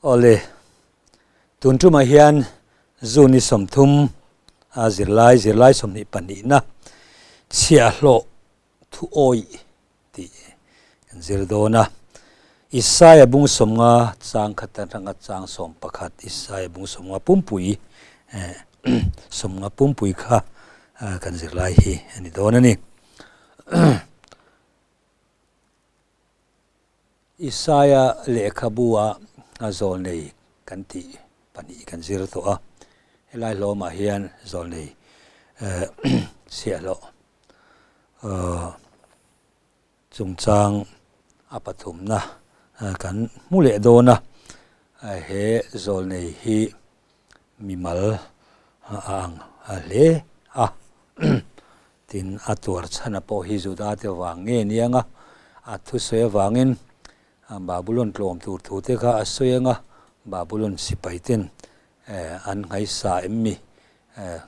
Awle, tun tumah hian June ni 30 a zirlai zirlai 22na chhiahhlawh thu awih tih kan zir dawn a. Isaia bung 50 chang khat atanga chang 11 Isaia bung 50 pumpui 50 pumpui kha kan zirlai hi a ni dawn a ni. Isaia lehkhabu-a zawlnei kan tih pahnih kan zir tawh a, helai hlawmah hian zawlnei chhiahhlawh chungchang a pathumna kan hmu leh dawn a, he zawlnei hi mimal a ang hle a. Tin, a tuar chhana pawh hi Juda te vang nge niang a, a thusawi avangin Babulon tlawm tur thu te kha a sawi ang a, Babulon sipai ten an nghaisa em mi?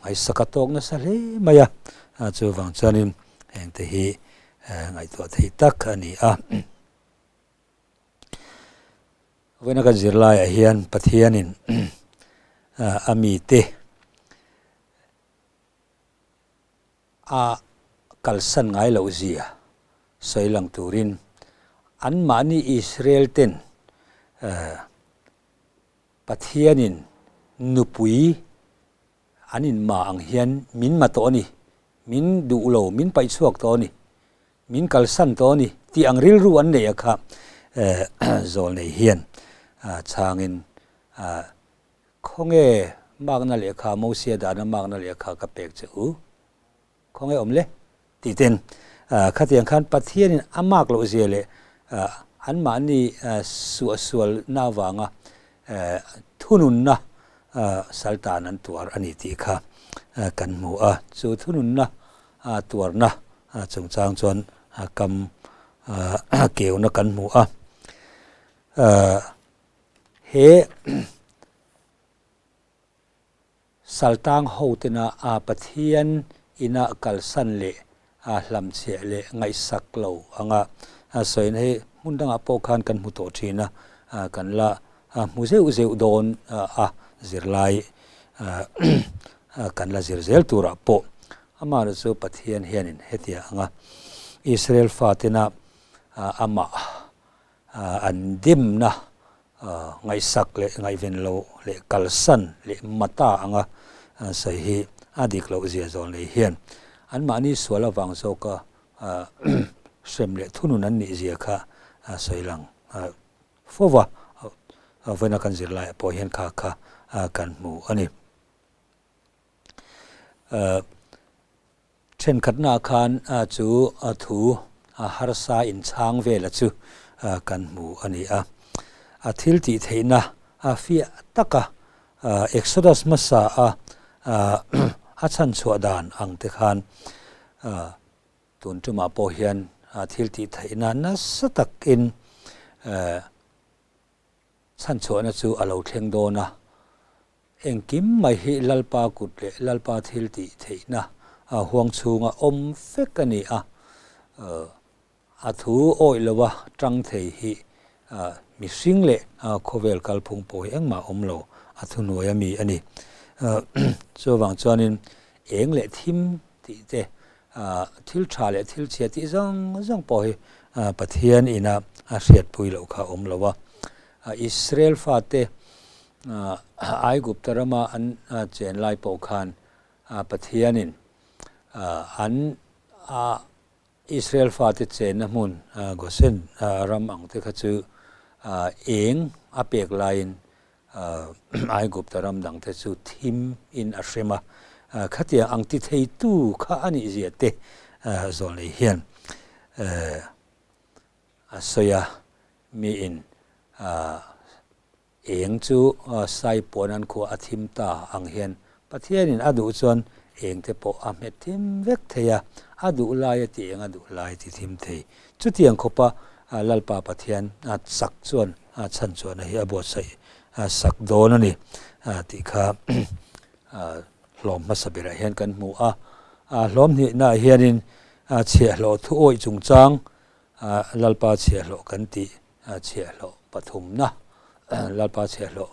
Nghaisa ka tawk nasa hle mai a, chuvang chuanin hengte hi ngaihtuah thei tak a ni a. Vawiina kan zirlaiah hian Pathianin a mite A kalsan ngai loh zia sawi lang turin anmahni Israel ten Pathianin nupui an inma ang hian min ma tawh a ni, min duh lo, min paih chhuak tawh a ni, min kalsan tawh a ni tih ang rilru an neih a kha zawlnei hian chhangin Khawnge makna lehkha Mosia dana makna lehkha ka pek che u? Khawnge awm le? Tih ten khatiang khan Pathianin a mak loh zia leh anmahni suahsualna avanga thununna saltan an tuar a ni tih kha kan hmu a. Chu thununna tuarna chungchang chuan kam keuna kan hmu a. He Saltang hotena a Pathian ina kalsan leh a hlamchhiah leh ngaihsak lo anga sawina hi hmun dangah pawh khan kan hmu tawh thin a, kan la hmu zeuh zeuh dawn a, zirlai kan la zir zel turah pawh amaherawhchu chu Pathian hianin hetiang anga Israel fatena amah An dimna ngaihsak leh ngaihven lo leh kalsan leh mata anga sawi hi a dik loh zia zawn leh hian anmahni sual avang zawka hrem leh thunun an nih zia kha sawi lang fo va, vawiina kan zirlaiah pawh hian kha kha kan hmu a ni. Thenkhatnaah khan chu thu harsa inchhang vela chu kan hmu a ni a. A thil tih theihna fiah taka Exodus hmasa a a chhan chhuah dan ang te khan tun tumah pawh hian thil tih theihna nasa takin Chhanchhuahna chu a lo thleng dawn a, engkim mai hi Lalpa kut leh Lalpa thil tih theihna huang chhunga awm vek a ni a. A thu awih lova tang thei hi mihring leh khawvel kalphung pawh hi engmah awm lo, a thuhnuai a mi a ni. Chuvang chuanin eng leh thim tih te, thil tha leh thil chhia tih zawng zawng pawh hi Pathian ina a hriatpui loh kha a awm lo a. Israel fate Aigupta rama an chen lai pawh khan Pathianin an Israel fate chenna hmun Gosen ram ang te kha chu eng a pek laiin Aigupta ram dang te chu thim in a hrem a, khatiang ang ti thei tu kha a nih zia te Zawlnei hian a sawi a, mi in eng chu sai puan an khuah a thim ta ang hian Pathianin a duh chuan eng te pawh a hmet thim vek thei a, a duh lai a ti eng a duh lai a ti thim thei. Chutiang khawpa Lalpa Pathian chak chuan chhan chuan a hi a buatsaih sak dawn a ni tih kha hlawm hmasa berah hian kan hmu a. Hlawm hnihnaah hianin chhiahhlawh thu awih chungchang Lalpa chhiahhlawh kan tih chhiahhlawh pathumna. Lalpa chhiahhlawh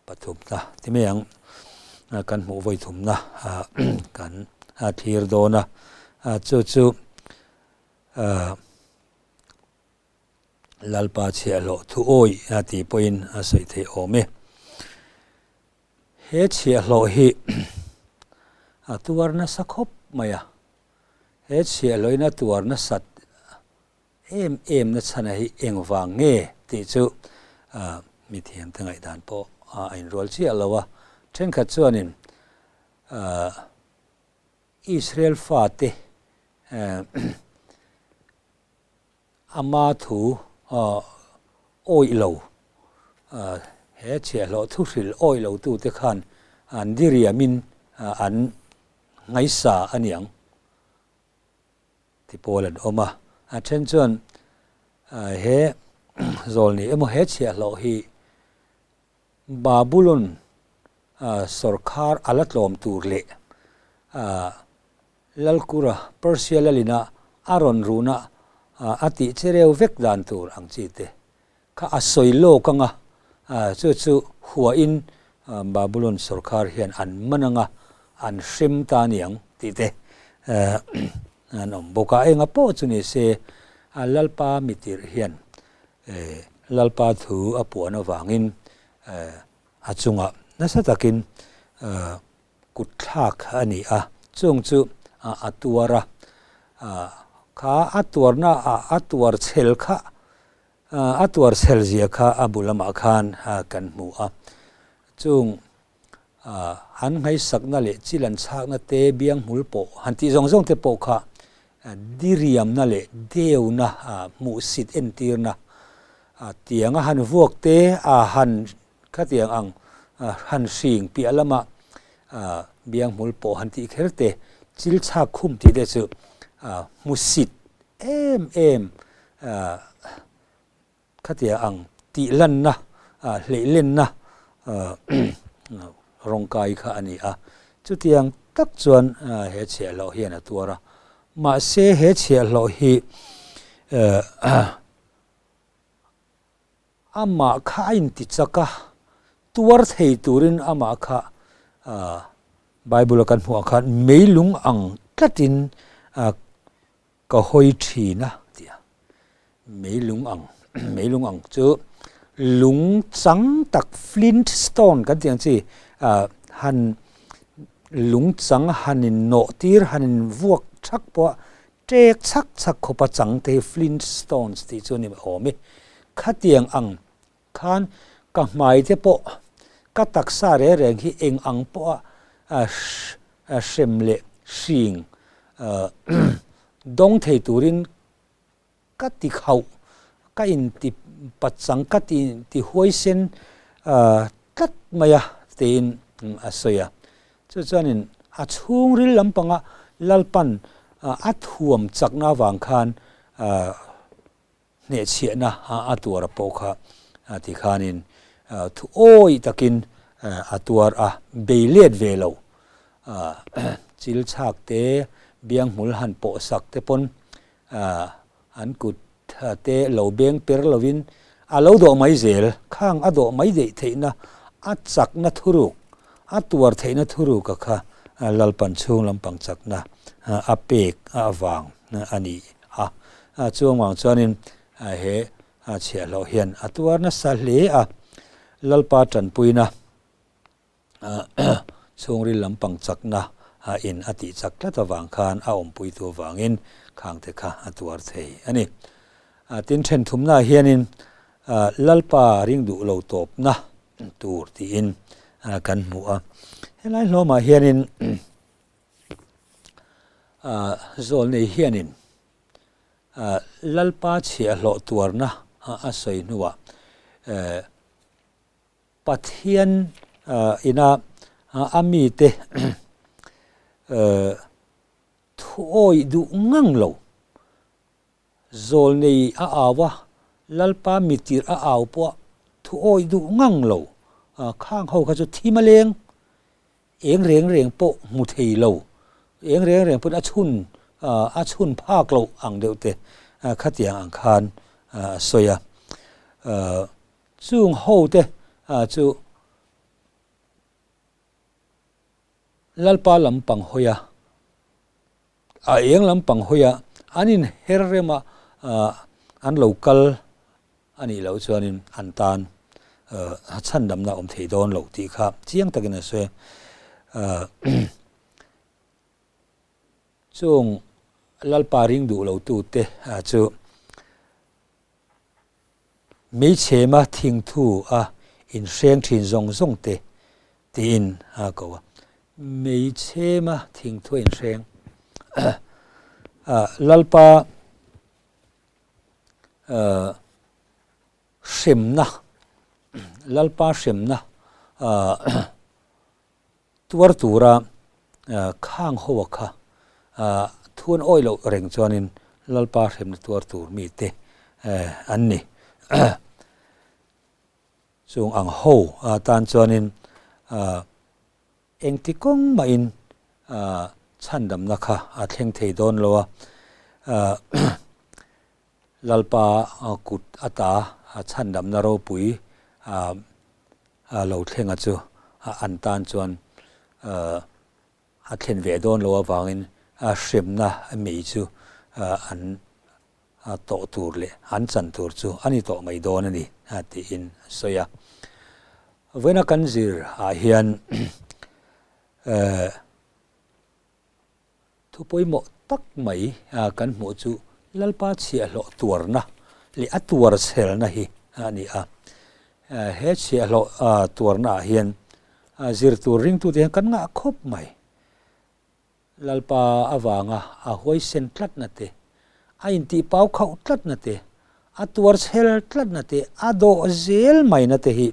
pathumna ti mai ang kan hmuh vawi thumna kan thlir dawn a, chu chu Lalpa chhiahhlawh thu awi tih pawhin a sawi theih awm e. He chhiahhlawh hi a tuar nasa khawp mai a, he chhiahhlawhin a tuar nasat em em na chhana hi engvang nge tih chu mithiamte ngaihdan pawh a inrual chiah lo a. Thenkhat chuanin Israel fate ama thu awih lo, he chhiahhlawh thuhril awih lo tute khan an diriamin an ngaisa a niang. Ti pawl an awm a, a then chuan he zawlni emaw he chhiahhlawh hi Babulon sawrkhar a la tlawm tur leh Lalkura Persia lalina a rawn ruhna a tih che reu vek dan tur ang chi te kha a sawi lawk anga chu chu huain Babulon sawrkhar hian an man anga an hrem ta aniang tih te an awm bawk a. Enga pawh chu ni se Lalpa mitirh hian Lalpa thu a puan avangin a chungah nasa takin kut thlak a ni a, chung chu a tuar a, kha a tuarna a tuar chhel kha A tuar chhel zia kha a bu lamah khan kan hmu a. Chung an nghaisakna leh chil an chhakna te, biang hmul pawh han tih zawng zawng te pawh kha diriamna leh deuna hmuhsit entirna tianga han vuak te a han khatiang ang han hring piah lama biang hmul pawh han tih kher te, chil chhak khum tih te chu hmusit em em Khatia ang tih lanna, hleihlenna rawngkai kha a ni a. Chutiang tak chuan he chhiahhlawh hian a tuar a. Mahse he chhiahhlawh hi amah kha a inti chak a, tuar thei turin amah kha Bible-a kan hmuh ang khan meilung ang tlatin Ka hawi thin a ti a, meilung ang meilung ang chu lung chang tak flint stone kan tih ang chi ah han lung chang han in nawh tir han in vuak thak pawh a tek chhak chhak khawp a chang te hi flint stones tih chu a ni awm e. Khatiang ang khan ka hmai te pawh ka taksa reng reng hi eng ang pawha hrem leh hring dawng thei turin ka ti khauh ka inti pachang ka ti ti huaisen tlat mai a tiin a sawi a. Chu chuanin a chhungril lampanga Lalpan a thuam chakna avang khan Hnehchhiahna a tuar pawh kha tikhanin thu awih takin a tuar a, bei let ve lo. Chil chhak te, biang hmul han pawh sak te pawn an kut te lo beng per lovin a lo dawh mai zel. Khang a dawh mai deih theihna, a chakna thuruk, a tuar theihna thuruka kha Lalpan chhung lampang chakna a pek avang a ni a. Chuang vang chuanin he chhiahhlawh hian a tuar nasa hle a, Lalpa tanpuina chhungril lampang chakna in a tih chak tlat avang khan a awmpuitu avangin khangte kha a tuar thei a ni. Tin, thenthumnaah hianin Lalpa ring duh lo tawpna tur tiin kan hmu a. Helai hlawmah hianin Zawlnei hianin Lalpa chhiahhlawh tuarna a sawi hnuah Pathian ina a mite thuawih duh ngang lo Zawlnei a au a, Lalpa mitirh a au pawh a thu awih duh ngang lo. Khang ho kha chu thim a leng, eng reng reng pawh hmu thei lo, eng reng reng pawhin a chhun a chhun phak loh ang deuh te khatiang ang khan a sawi a. Chung hote chu Lalpa lampang hawi a, a eng lampang hawi a, an inher rem a, an lo kal a nih loh chuanin an tan chhandamna a awm thei dawn lo tih kha chiang takin a sawi a. Chung Lalpa ring duh lo tute chu Meichhema thingthu a inhreng thin zawng zawng te tiin a ko a. Meichhema thingthu a inhreng Lalpa hremna Lalpa hremna tuar tura khang ho a kha thu an awih loh reng chuanin Lalpa hremna tuar tur mite an ni. Chung ang ho tan chuanin engti kawng mahin chhandamna kha a thleng thei dawn lo a, Lalpa kut ata chhandamna ropui lo thlenga chu an tan chuan a thlen ve dawn lo avangin hremna mei chu an tawh tur leh an chan tur chu a ni tawh mai dawn a ni tiin a sawi a. Vawiina kan zir ah hian Thu pawimawh tak mai kan hmuh chu Lalpa chhiahhlawh tuarna leh a tuar chhelna hi a ni a. He chhiahhlawh tuarna ah hian zir tur ringtute hian kan ngah khawp mai. Lalpa avanga a huaisen tlatna te, a intihpau khauh tlatna te, a tuar chhel tlatna te, a dawh zel maina te hi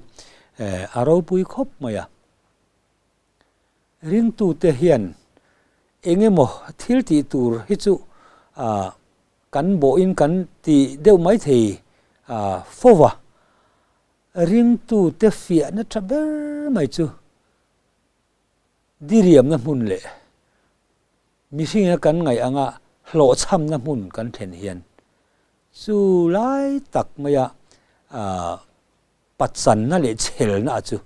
a ropui khawp mai a. Ringtute hian eng emaw thil tih tur hi chu kan bawhin kan ti deuh mai thei fo va. Ringtute fiahna tha ber mai chu diriamna hmun leh mihringa kan ngaih anga hlawhchhamna hmun kan thlen hian chu lai tak maia Patsanna leh chhelna chu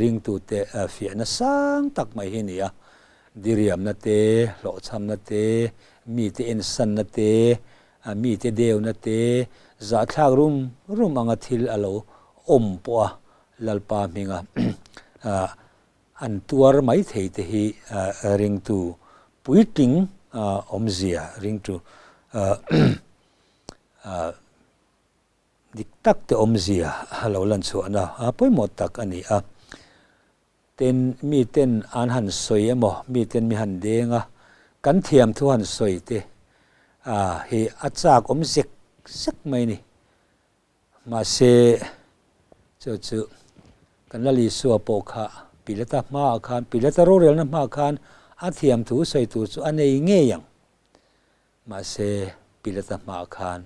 ringtute fiahna sang tak mai hi a ni a. Diriamna te, hlawhchhamna te, mite ensanna te, mite deuna te, zahthlak rum rum anga thil a lo awm pawh a Lalpa hminga an tuar mai thei te hi ringtu puitling awmzia ringtu Dik tak te awmzia a lo lan chhuahna a pawimawh tak a ni a. Tin, miten an han sawi emaw, miten mi han deng a, kan thiam thu han sawi te hi a chak awm zek zek mai a ni. Mahse, chu chu kan Lal Isua pawh kha Pilata hmaah khan, Pilata rorelna hmaah khan a thiam thu sawi tur chu a nei ngei ang. Mahse, Pilata hmaah khan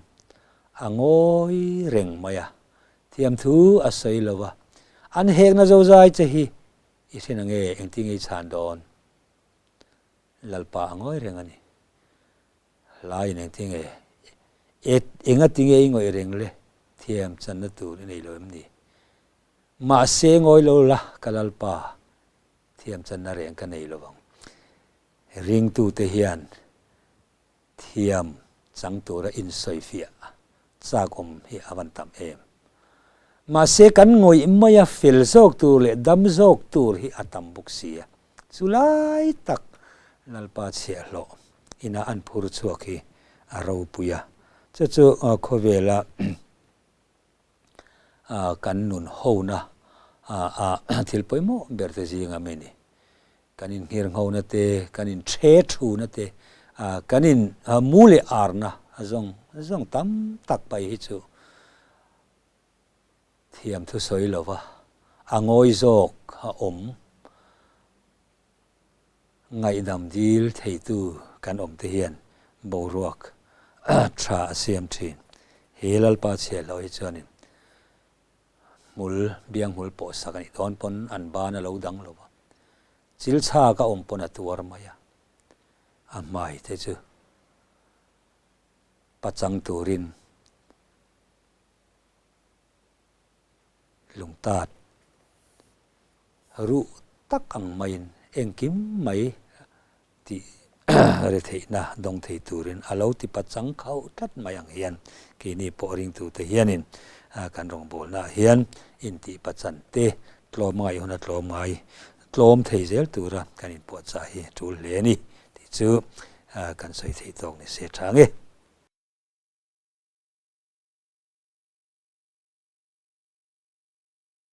a ngawi reng mai a, thiamthu a sawi lo va, An hekna zozai che hi i hre nange, engtin nge i chhan dawn? Lalpa a ngawi reng a ni. Hlaiin engtin nge, engati nge i ngawih reng le, thiam channa tur i nei lo em ni? Mahse, ngawi lo la, ka Lalpa, thiam channa reng ka nei lo vang. Ringtute hian thiam chang tura insawifiah chak awm hi a van tam em. Mahse kan ngawih maia fel zawk tur leh dam zawk tur hi a tam bawk si a. Chu lai tak Lalpa chhiahhlawh ina an phur chhuak hi a ropui a. Chu chu khawvela kan nun hona thil pawimawh ber te zinga mi ni. Kan innghirnghona te, kan inṭhe thuna te, kan in mu leh arna zawng zawng tam tak pai hi chu thiam thusawi lova a ngawi zawk a awm ngaihdam dil theitu kan awm te hian boruak tha a siam thin. He Lalpa chhiahhlawh hi chuanin Hmul, biang hmul pawh sak a nih dawn pawn an ban a lo dang lo va, chil chhak a awm pawn a tuar mai a, a hmai te chu pachang turin Lungtat ruh tak ang maiin engkim mai tih retheihna dawng thei turin a lo ti pachang khauh tlat mai ang hian keini pawh ringtute hianin kan rawngbawlnaah hian intih pachan te tlawm ngaih huna tlawm ngai tlawm thei zel tura kan inpuahchah hi a tul hle a ni tih chu kan sawi theih tawk ni se tha nge.